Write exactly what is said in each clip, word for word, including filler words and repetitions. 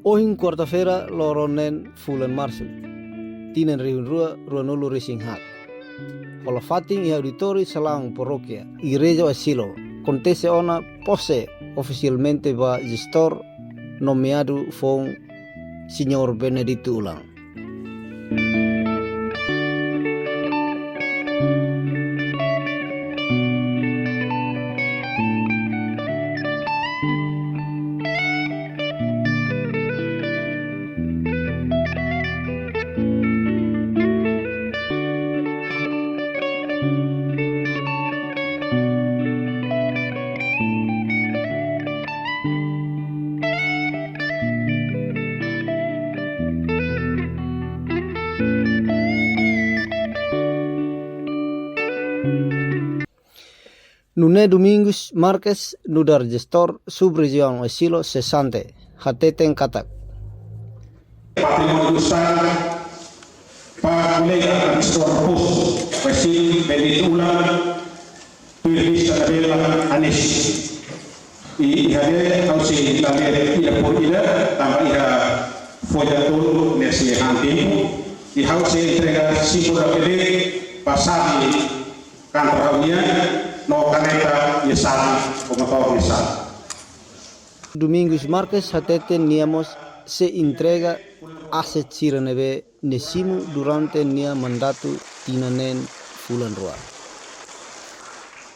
Ohin kuarta-feira, loron neen fulan Marsu, tinan rihun rua, ruanulu resin haat. Hola fatin iha auditóriu salaun parókia Igreja Asilo, akontese ona pose ofisialmente ba jestór nomeadu foun Señór Benedito Ulang. Nune'e Domingos Marques, nu'udar jestór sub-rejiaun Asilo sesante, hateten katak: Patrimóniu Estadu ba kolega Asilo Asilo Benedito Ulang, tuir lista tabela anexo. I iha ne'e ha'u sei la lee ida por ida, tanba iha folha tolu ne'e sei han tempu. I ha'u sei entrega símbolu bele ba xave kantor ha'u nian, no kaneta iha xave, komotór iha xave. Domingos Marques hateten nia mós sei entrega aset sira ne'ebé nia simu durante nia mandatu tinan neen fulan rua.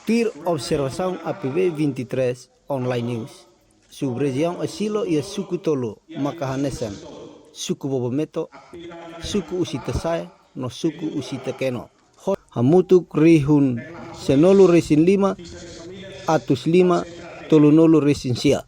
Tuir observasaun A P B vinte e três Online News, sub-rejiaun Asilo iha suku tolu maka hanesan suku Bobometo, suku Usitasa'e no suku Usitakeno. Ho-, hamutuk rihun sanulu resin lima, atus lima, tolunulu resin sia.